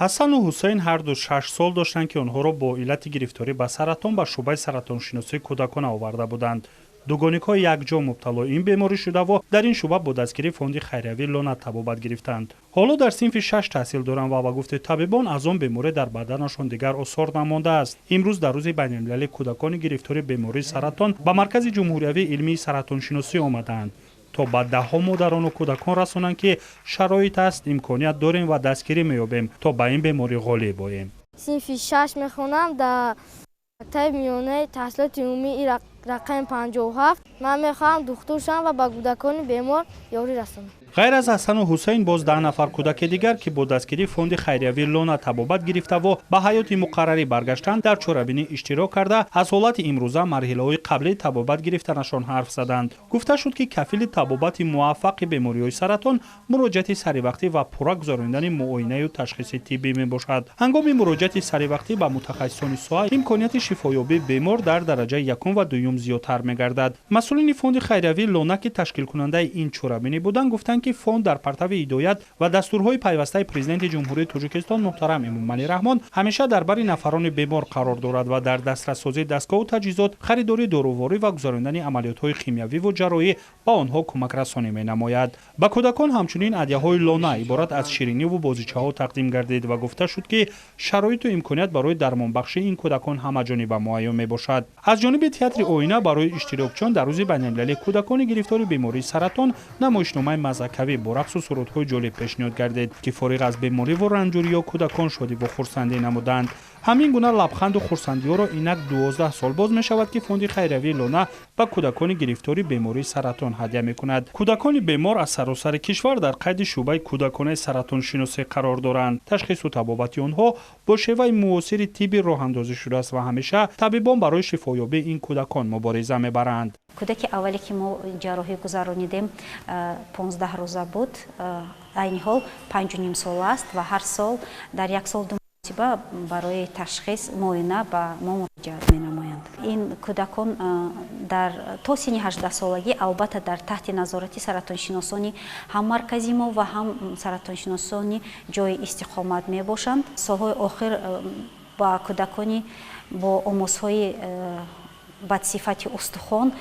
Ҳасану Ҳусейн ҳарду 6 сол доштанд, ки онҳоро бо иллати гирифторӣ ба саратон ба шӯъбаи саратоншиносии кӯдакона оварда буданд. Дугоникҳо якҷо мубталои ин беморӣ шудаву дар ин шӯъба бо дастгирии фонди хайриявии «Лона» табобат гирифтанд. Ҳоло дар синфи шаш таҳсил доранд ва ба гуфти табибон, аз он беморӣ дар баданашон дигар осор намондааст. Имрӯз, дар Рӯзи байналмилалии кӯдакони гирифтори бемории саратон, ба Маркази ҷумҳуриявии илмии саратоншиносӣ омадаанд, то ба даҳҳо модарону кӯдакон расонанд, ки шароит аст, имконият дорем ва дастгирӣ меёбем, то ба ин беморӣ ғолиб оем. Синфи шаш мехонам дар мактаби миёнаи таҳсилоти умумии рақами 57. Ман мехоҳам духтур шавам ва ба кӯдакони бемор ёрӣ расонам. Ғайр аз Ҳасану Ҳусейн, боз 10 нафар кӯдаки дигар, ки бо дастгирии фонди хайриявии «Лона» табобат гирифтаву ба ҳаёти муқаррарӣ баргаштанд, дар чорабинӣ иштирок карда, аз ҳолати имрӯза, марҳилаҳои қаблии табобат гирифтанашон ҳарф заданд. Гуфта шуд, ки кафили табобати муваффақи бемориҳои саратон муроҷиати саривақтӣ ва пурра гузаронидани муоинаю ташхиси тиббӣ мебошад. Ҳангоми муроҷиати саривақтӣ ба мутахассисони соҳа, имконияти шифоёбии бемор дар дараҷаи якум ва дуюм зиёдтар мегардад. Масъулини фонди хайриявии «Лона», ки ташкилкунандаи ин чорабинӣ буданд, гуфтанд, ки фонд дар партави ҳидоят ва дастурҳои пайвастаи Президенти Ҷумҳурии Тоҷикистон муҳтарам Эмомалӣ Раҳмон ҳамеша дар бари нафарони бемор қарор дорад ва дар дастрассозии дастгоҳу таҷҳизот, харидории доруворӣ ва гузаронидани амалиётҳои химиявиву ҷарроҳӣ ба онҳо кӯмакрасонӣ менамояд. Ба кӯдакон ҳамчунин ҳадяҳои «Лона» иборат аз шириниву бозичаҳо тақдим гардид ва гуфта шуд, ки шароиту имконият барои дармонбахшии ин кӯдакон ҳамаҷониба муайён мебошад. Аз ҷониби театри «Оина» барои иштирокчиён дар Рӯзи байналмилалии кӯдакони гирифтори бемории саратон намоишномаи мазакавӣ бо рақсу сурудҳои ҷолиб пешниҳод гардид, ки фориғ аз бемориву ранҷуриё кӯдакон шодиву хурсандӣ намуданд. Ҳамин гуна лабханду хурсандиҳоро инак 12 сол боз мешавад, ки фонди хайриявии «Лона» ба кӯдакони гирифтори бемории саратон ҳадя мекунад. Кӯдакони бемор аз саросари кишвар дар қайди шӯъбаи кӯдаконаи саратоншиносӣ қарор доранд. Ташхису табобати онҳо бо шеваи муосири тиббӣ роҳандозӣ шудааст ва ҳамеша табибон барои шифоёбии ин кӯдакон мубориза мебаранд. Кӯдаки аввале, ки мо ҷарроҳӣ гузаронидем, 15 рӯза буд. Айни ҳол 5,5 сола аст ва ҳар сол дар як сол ду маротиба барои ташхис, муоина ба мо муроҷиат менамоянд. Ин кӯдакон дар то синни 18-солагӣ, албатта, дар таҳти назорати саратоншиносони ҳам маркази мо ва ҳам саратоншиносони ҷои истиқомат мебошанд. Солҳои охир ба кӯдакони бо омосҳои бадсифати устухон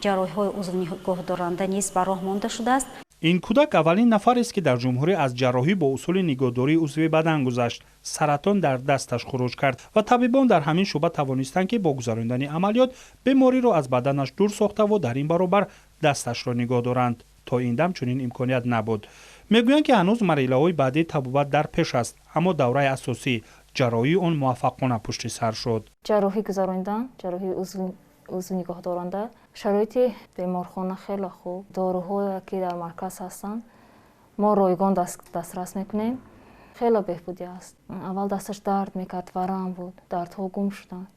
ҷарроҳиҳои узвнигоҳдоранда низ ба роҳ монда шудааст. Ин кӯдак аввалин нафарест, ки дар ҷумҳурӣ аз ҷарроҳӣ бо усули нигоҳдории узви бадан гузашт. Саратон дар дасташ хуруҷ кард ва табибон дар ҳамин шӯъба тавонистанд, ки бо гузарондани амалиёт бемориро аз баданаш дур сохтаву дар ин баробар дасташро нигоҳ доранд. То ин дам чунин имконият набуд. Мегӯянд, ки ҳанӯз марҳилаҳои баъдии табобат дар пеш аст, аммо давраи асосӣ, ҷарроҳии он, муваффақона пушти сар шуд. Ҷарроҳӣ гузаронидан, ҷарроҳии узв нигоҳдоранда. Шароити беморхона хеле хуб, доруҳое, ки дар марказ ҳастанд, мо ройгон дастрас мекунем. Хеле беҳбудӣ аст. Аввал дасташ дард мекард, варам буд, дардҳо гум шуданд.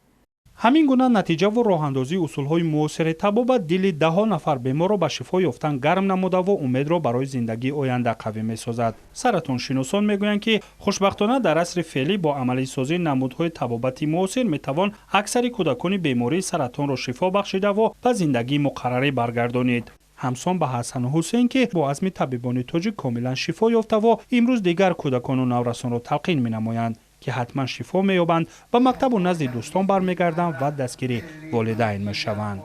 Ҳамин гуна натиҷаву роҳандозии усулҳои муосири табобат дили даҳҳо нафар беморро ба шифо ёфтан гарм намудаву умедро барои зиндагии оянда қавӣ месозад. Саратоншиносон мегӯянд, ки хушбахтона дар асри феълӣ бо амалисозии намудҳои табобати муосир метавон аксари кӯдакони бемории саратонро шифо бахшидаву ба зиндагии муқаррарӣ баргардонид, ҳамсон ба Ҳасану Ҳусейн, ки бо азми табибони тоҷик комилан шифо ёфтаву имрӯз дигар кӯдакону наврасонро талқин менамоянд, ки ҳатман шифо меёбанд, ба мактабу назди дӯстон бармегарданд ва дастгири волидайн мешаванд.